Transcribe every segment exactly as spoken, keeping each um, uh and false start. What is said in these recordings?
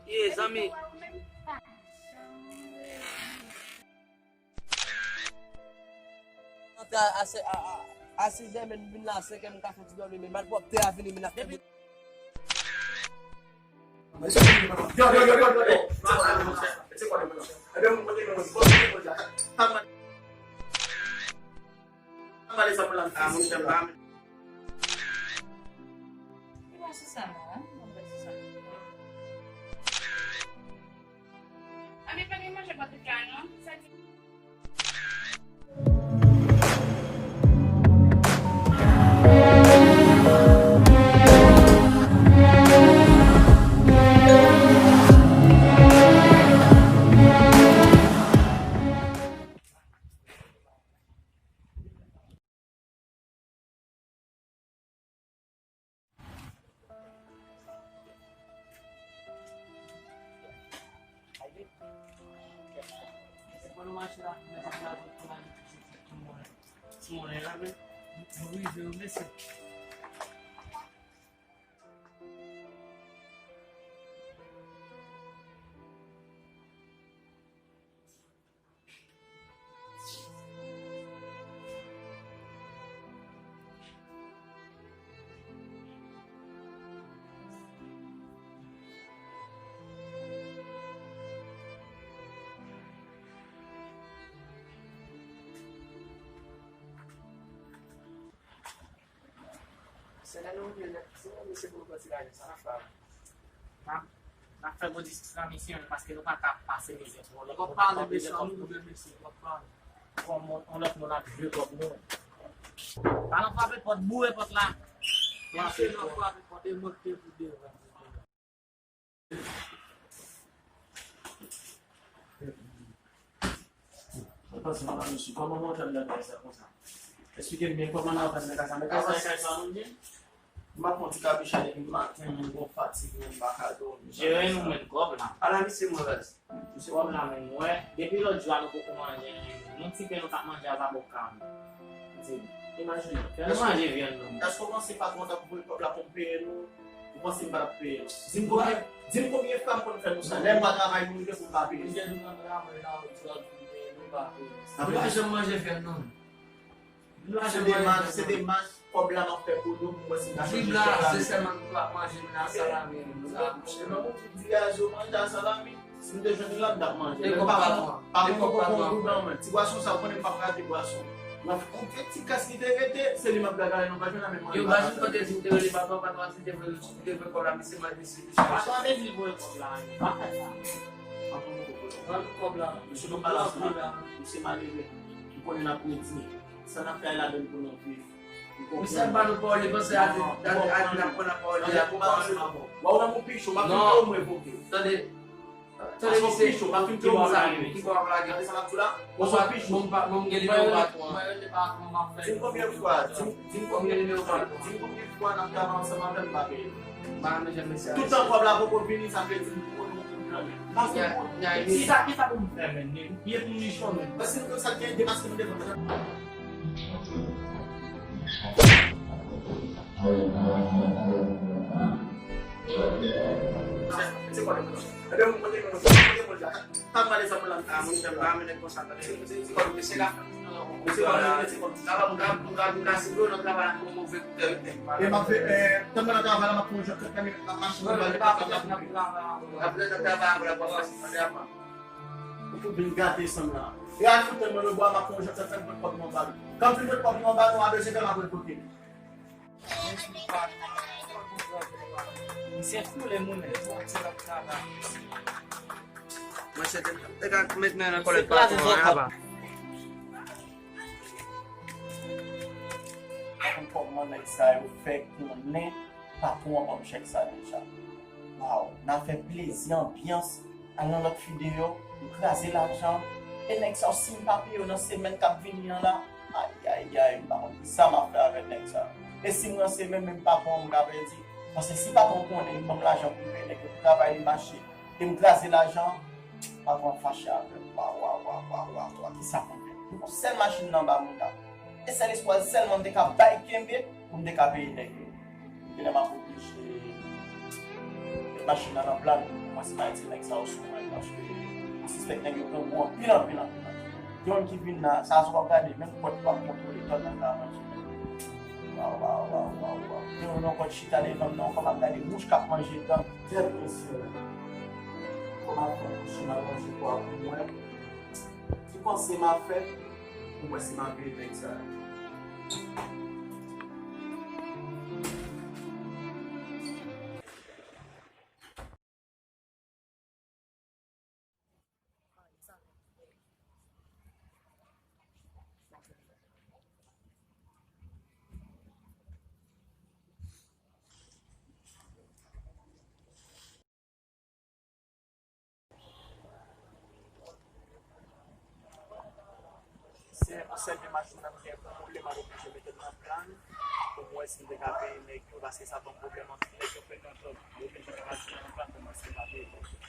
Ye, zanmi. Antre a, a, a, a sizè, men m vin la a senkè, m ka fè ti dòmi, men malpwòpte a vini, men ap fè. Yo, yo, yo, yo, yo, yo. Li pa sou sa non, hein? Li pa sou sa. Ann pa gen manje pou tout la non. Sa di Se lè nou rive nèt, se lè mesye pou nou pran ti lajan, sa n ap fè? N ap, n ap fè gwo diskisyon ak mesye yo, paske nou pa ka pase mizè twò lòt moun. W ap pale mesye an, nou ouvè mesye, w ap pale. Kòm on, on lòt moun ap jwe kòb nou. Talon frape pòt, boure pòt la. Mesye nan frape pòt, e mwen ki te pou devan. Mwen panse m ap ann sou kòman mwen fè m nan kay sa konsa. Eksplike m byen kòman n ap fè nan kay sa. Nan kay sa, nan kay sa, nou ye? M ap pran ti kapicha depi maten, mwen gon fatig, mwen pa ka dòmi. Jere nou menm kòb la. Ala misye mwen baz. Misye kòb la menm, mwen. Depi lòt jou a nou poko manje anyen. Nou ti pen nou t ap manje a zaboka nou. Di m. Imajine. Fè nou manje vyann nou. Èske w panse patwon t ap voye kòb la pou m peye nou? Ou panse m pa t ap peye nou? Di m konbyen, di m konbyen fwa m konn fè nou sa. Lè m pa travay, nou rive pou m pa peye. Misye di m nan travay la, ou di w ap vin peye nou, pa peye. Nou pa janm manje vyann non. Se demaj, se demaj kòb la m ap fè pou nou, pou mwen si m ta chanje chèf la. Di bla, se sèlman nou ap manje, men a salami, nou pa manje. Di gazo manje a salami. Si m te jwenn li la, m t ap manje. Men pa, pa gen kòb nan men mwen. Ti bwason sa, ou konnen m p ap rate bwason. Nan kèk ti kras ki te rete, se li m ap gagare, nou pa jwenn nan men mwen. Yo, baz, ou tande di m te rele patwon, patwon a di te voye, te voye kòb la, misye mande si, misye. Patwon a te di l voye kòb la, pa fè sa. Patwon voye kòb la. Rann kòb la. Misye pa la, misye malere. Ou konnen n ap redi. Sa n ap fè ladann pou nou viv. Misye ap ba nou pawòl, li panse a di, a di, a di n ap pran nan pawòl li a pou pawòl li. Wa w nan mon pichon, m ap fin revoke. Tande, tande misye, ki bò w ap lage? Ki bò w ap lage? Gade sa m ap di w la. Bon, m pa, bon, m gen nimewo patwon an. Di m konbyen fwa, di m, di m konbyen fwa, di m konbyen fwa n ap travay ansanm avè m, m pa peye. Tout tan kòb la poko vini, sa vle di m poko nou konn nan men. Paske kisa, kisa pou m fè menm? Piye pou m nichon menm. Paske nou sa gen de maske nou devan. Se kwa le moun? Ebe moun kote moun kote moun ja. Sa pale sa moun la. Ah, moun jan pa mennen konsa tande. Se kwa mesye la. Mesye kwa mesye kwa. Travay moun ka moun ka moun ka sible nan travay ak yon move koutè wi. E m ap fè, eh, tann mwen nan travay la, m ap pran yon jòt tèt nan machin nan. Apre nan travay an, w ap fè tande apa. Ou fout vin gate sanm la. E al fout tann mwen nan bwa, m ap pran yon jòt tèt nan, mwen pòt mwen ba nou. Kan m fin met kòb nou anba nou, a bezwen fè m ap revoke. Misye foule moun, misye ap travay. Mwen se te, te ka met men nan kòlèt patwon an, apa. Pa konn kòman nèg sa yo fè konnen patwon an ban m chèk sa deja. Waw, n a fè plezi, anbyans. Al nan lòt videyo, m kraze lajan. E nèg sa yo, si m pa peye yo nan semèn k ap vini an la, ayayay, m pa konn kisa m ap fè avè nèg sa yo. E si m ranse menm, menm patwon an m ka pèdi. Paske si patwon konnen li ban m lajan pou m peye nèg yo pou travay li mache, e m kraze lajan, patwon an fache avè m. Waw, waw, waw, waw, waw, waw, kisa pou m fè? M gon sèl machin nan ba moun la. E sèl espwa sèlman m te ka bay kenbe pou m te ka peye nèg yo. Genlè m ap oblije Machin nan nan plan, mwen se pa ti nèg sa yo sou mwen, paske m sispèk nèg yo pran gou anpil, anpil, anpil, anpil. Gen youn ki vin la, sa sou w ap gade, menm pòt pa kontwole, tòl nan ka manje. Waw, waw, waw, waw, waw. Gen youn ankò chita devan m nan, kòm ap gade mouch k ap manje dan. Tèt mesye, kòm ap fè mouch nan manje kwa pou mwen. Ki panse m ap fè? Ou wè si m ap veye nèg sa yo. Se yon sèl de machin nan m gen pou m ale, m ap oblije mete l nan plan pou m wè si m te ka peye nèg yo, paske sa ban m pwoblèm anpil. Nèg yo fè nan zòn, yo vin mete machin nan nan plan pou m wè si m ka peye nèg yo.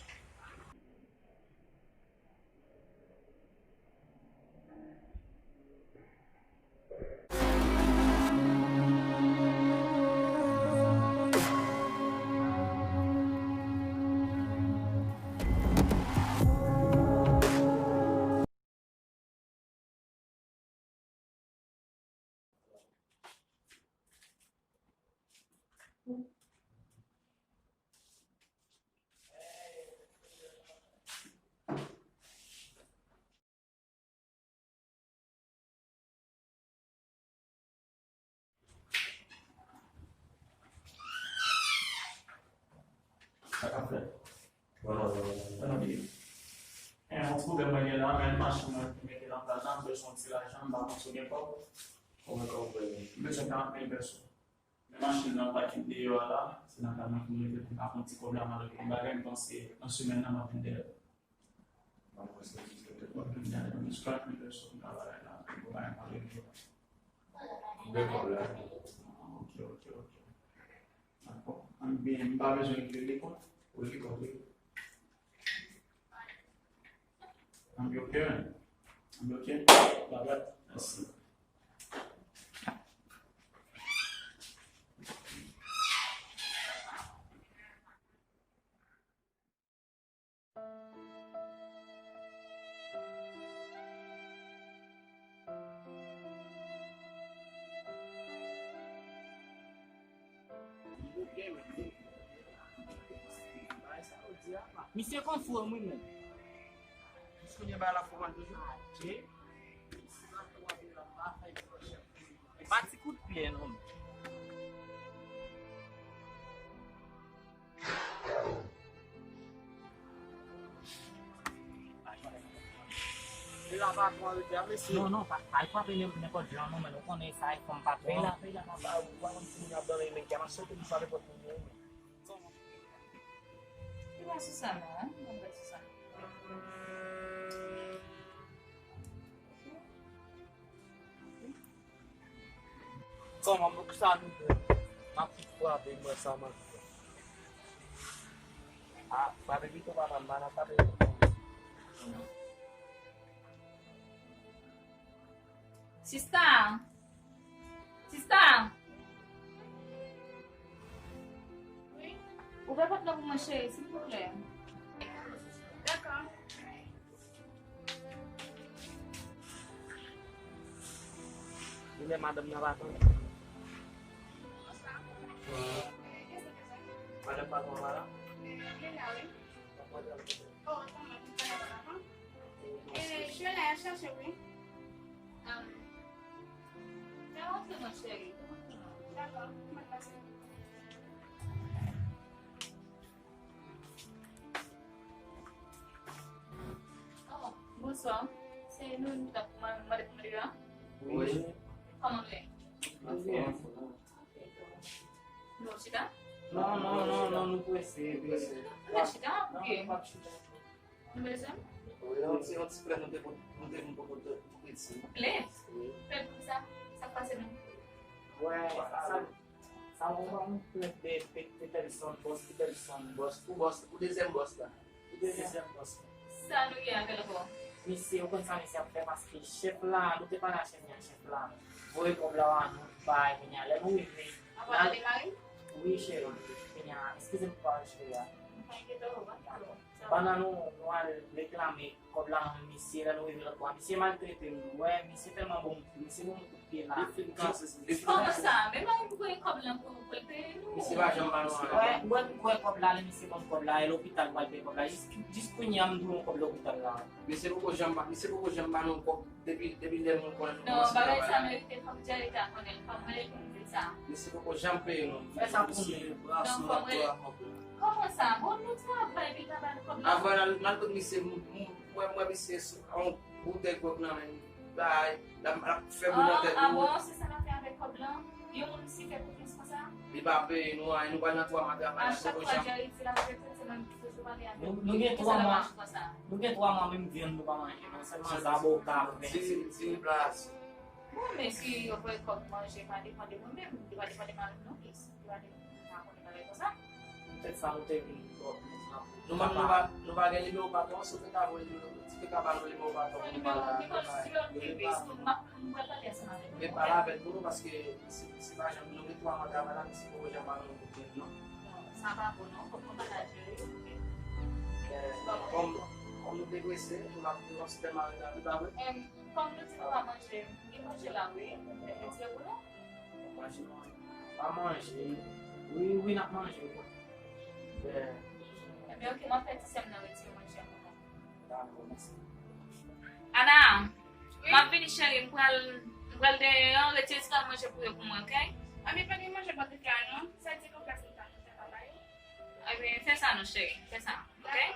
Sa k ap fèt? Bon, non, non, non. Bon, non, byen. Eh, yon ti pwoblèm mwen gen la, men machin mwen ki mete nan plan nan, m bezwen yon ti lajan, m pa konn si w gen kòb. Konbyen kòb ou bezwen? M bezwen karant mil pèso. Men machin nan pa kit deyò a la, se nan kay mwen pou m rete pou m ka fè yon ti kòb la, m al regle yon bagay, m panse nan semèn nan m ap vin dèyè. M ap panse jis petèt m ap vin dèyè, men m jis karant mil pèso m ka ba la, pou bagay m al regle. Konbyen kòb la? Ah, ok, ok, ok. Dakò. Ann byen, m pa bezwen regle li kont. Ou li kont, wi. Ann byen, ok, man. Ann byen, ok. Bye bye. Mèsi. Misye konn fou an mwen menm. Jiskounye a bagay la fou an toujou. Adje. Pa ti kout pye non. Li la pa pran rete a mesye. Non, non, pa, pa al frape nenpòt jan non, men nou konnen sa e fanm pa twò. Pey la, pey la pa ba ou, ou pa konn si moun ap dòmi, men kè m ap sote, li pa nenpòt moun yo. Li pa sou sa non, hein? Li pa sou sa. Kòman, pou kisa nou dwe? M ap tout frape, mwen sa m ap fè. A, frape pito papa m, pa nan frape. Sista! Sista! Wi? Ouvè pòt la pou mwen, cheri, silvouplè. Dakò. Li menm madanm nan pa tann. Madanm patwon an pa la? Li la, wi. Oh, atann, mwen, mwen, mwen, mwen. E, Shirley ap chache w, wi. Fè rantre non, cheri. Fè rantre non. Dakò, mwen pase. Oh, bonswa. Se nou, nou t ap mande pou mwen a? Wi. Kòman nou ye? Anfòm. Nou chita? Non, non, non, non, nou prese, prese. Nou pa chita, ok. Non, nou p ap chita. Nou bezwen m? Wi, yon ti, yon ti plent nou te pou, nou te vin pou, pou, pou piti. Plent? Wi. Plent pou sa? Sa k pase menm? Wè, sa, sa, sa, yon plent de, de, de Peterson, bòs, Peterson, bòs, pou bòs, pou dezyèm bòs la. Dezyèm bòs. Sa nou gen avè l ankò? Mesye, ou konn sa mesye ap fè, paske chèf la, nou te pale a chèf la, chèf la voye kòb la ba nou, bay, kounye a, lè nou rive. Avan nou demare? Wi, cheri. Kounye a, eskize m pou pale, cheri a. Pandan nou, nou al reklame kòb la, misye, lè nou rive lòt bò a, misye maltrete nou. Wè, misye tèlman bon, misye bon. Li fin kase sou misye. Kòman sa? Men mwen m voye kòb lan pou, pou l peye nou. Misye pa janm ba nou anyen. Wè, mwen m voye kòb la, lè misye ban m kòb la, e lopital pral peye kòb la. Jis, jis kounye a m dwe yon kòb lopital la. Misye poko janm ba, misye poko janm ba nou kòb depi, depi lè moun konnen nou kòmanse travay la. Non, bagay sa merite fòk Jerry ta konnen l, fòk mwen li pou m di l sa. Misye poko janm peye nou. Fè sa pou nou. Non, fòk mwen. Kòman sa? Bon, nou travay, li ta ba nou kòb la. Avan n al, n al kot misye, m, m, mwen, mwen, misye, sou, on boutèy gwòg nan men m, bay, l ap, l ap fè bri nan tèt nou. Ah bon, se sa n ap fè avèk kòb lan? Yon moun si fè konfyans konsa? Li pa peye nou anyen, nou pral nan twa mwa travay la, poko janm. A chak fwa Jerry di l ap rete, se menm toujou pale avèk nou. Nou, nou gen twa mwa, nou gen twa mwa menm vyann nou pa manje, non, sèlman zaboka, pen. Di, di plas. Bon, men si yo voye kòb manje, pa depann de mwen menm, li pa depann de mari m non plis. Li pa depann, m pa konnen bagay konsa. Poutèt sa nou te vin bò, nou pa, nou pa, nou pa gen nimewo patwon, si w te ka voye nimewo, si w te ka ba nou nimewo patwon pou nou pale avèk li. Li konn sou yon prive, si w m ap, m pral pale ansanm avèk nou. Men pale avèk nou, paske si, si pa janm nou gen twa mwa travay la, misye poko janm ba nou yon kout men, non. Non, sa pa bon, non. Fòk nou pale avèk li, oke. Kòm, kòm nou te prese, nou ap, nou ap sipèmare la, nou pa vre? Kòm nou di nou pa manje, gen manje la, wi. Mwen retire pou nou. Manje, pa manje. Wi, wi, n ap manje, wi. Ebyen, oke, m ap fè ti sè m nan retire manje a pou nou. Dakò, mèsi. Ana, wi, m ap vini, cheri, m pral, m pral deyò, retire ti kal manje pou yo pou mwen, oke? Ami, pa gen manje bò tèt la, non. Sa di nou plas nou ta manje pa ba yo. Ebyen, fè sa non, cheri. Fè sa, oke?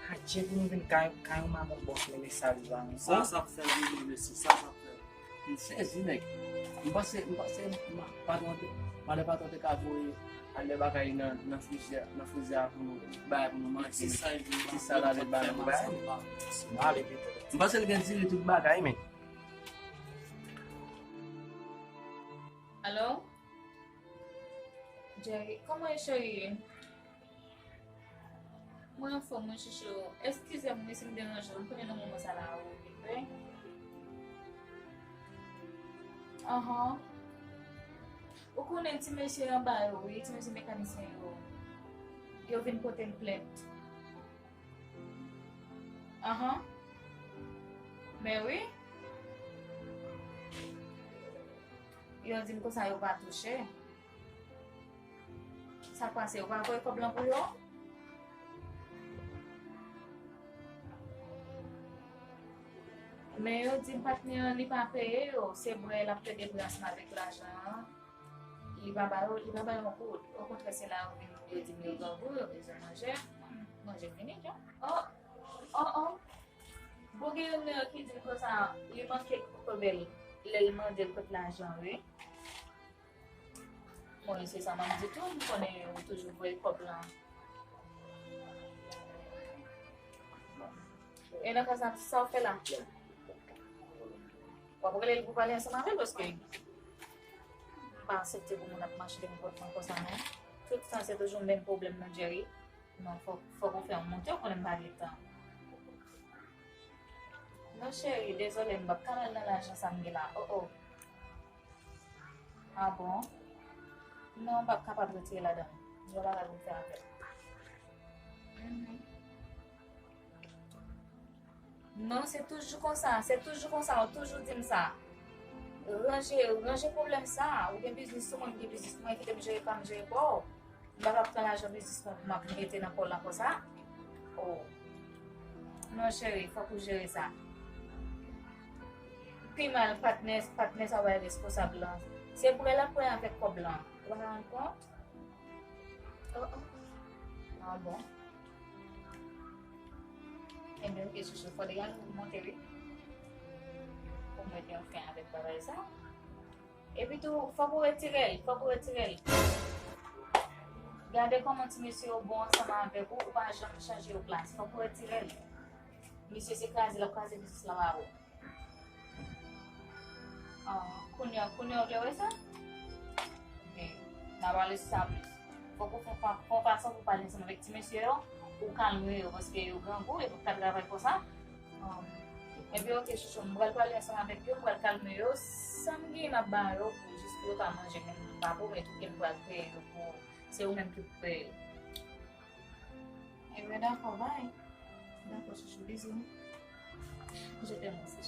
Adje, pou nou vin kay, kay yon madanm bòs, men mesaj la, non. Sa, sa ap fè l vini, mesye, sa, sa ap fè l. M sezi, nèg. M panse, m panse, ma-, patwon te, madan patwon te ka voye al de bagay nan, nan frizè, nan frizè a pou nou bay pou nou manje. Se sa l vle, se sa l ale ba nou bay. M panse l gen diri tout bagay, men. Alo? Jerry, kòman e, cheri? Mwen anfòm, mwen chouchou. Eskize m wi si m deranje w. M konnen nan moman sa la ou okipe. Anhan. Ou konnen ti mesye anba yo, wi, ti mesye mekanisyen yo. Yo vin pote m plent. Anhan. Men wi. Yo di m konsa yo pa touche. Sa k pase, yo pa voye kòb lan pou yo? Men yo di m patnè an li pa peye yo, se bwè l ap plede bwè ansanm avèk lajan an. Li pa ba yo, li pa ba yo yon goud. Okontrè, se la yo vin, yo di m yo grangou, yo bezwen manje. Manje fini, jan. Oh, oh, oh. Bon, gen youn nan yo ki di l konsa, li manke kote bèl lè l mande l kot lajan, wi. Mwen, se sa m ap di tou, m konnen ou toujou voye kòb lan. E nan ka sa, sa w fè la? W ap rele l pou pale ansanm avè l, paske m pa aksepte pou moun ap mache de konpòtman konsa, non. Tout tan, se toujou menm pwoblèm nan, Jerry. Non, fòk, fòk ou fè yon monte, ou konnen m pa gen tan. Non, cheri, dezole, m p ap ka al nan lajan sa m gen la. Oh, oh. Ah bon? Non, m p ap kapab retire ladan l. Gen yon bagay pou m fè avè l. Mhm. Non, se toujou konsa, se toujou konsa, ou toujou di m sa. Ranje, ranje pwoblèm sa. Ou gen biznis ou, mwen m gen biznis mwen, kite m jere pa m, jere pa w. M pa t ap pran lajan biznis mwen pou m ap mete nan kò w la konsa. Oh. Non, cheri, fòk ou jere sa. Pi mal, patnè, patnè sa w bay responsab lan. Se bwè l ap bwè avèk kòb lan. Ou pa rann kont? Oh, oh. Ah bon. Ebyen, oke, chouchou, fò deja nou monte, wi. Pou m mete yon fen avèk bagay sa. Epi tou, fòk ou retire l, fòk ou retire l. Gade kòman ti mesye yo bon ansanm avèk ou, ou pa janm chanje yo plas. Fòk ou retire l. Misye se kraze l ap kraze biznis lan ba ou. Ah, kounye a, kounye a w vle wè sa? Ok, n a pale sou sa plis. Fòk ou fè yon fa- fè yon fason pou pale ansanm avèk ti mesye yo, ou kalme yo, paske yo grangou, yo p ap ka travay konsa. Ah, epi ok, chouchou, m pral pale ansanm avèk yo, m pral kalme yo, sa m genyen m ap ba yo, pou jis pou yo ka manje, men m pa pwomèt ou ke m pral peye yo pou, se ou menm ki pou peye yo. Ebyen, dakò, bay. Dakò, chouchou, bizou. Je t'aime aussi,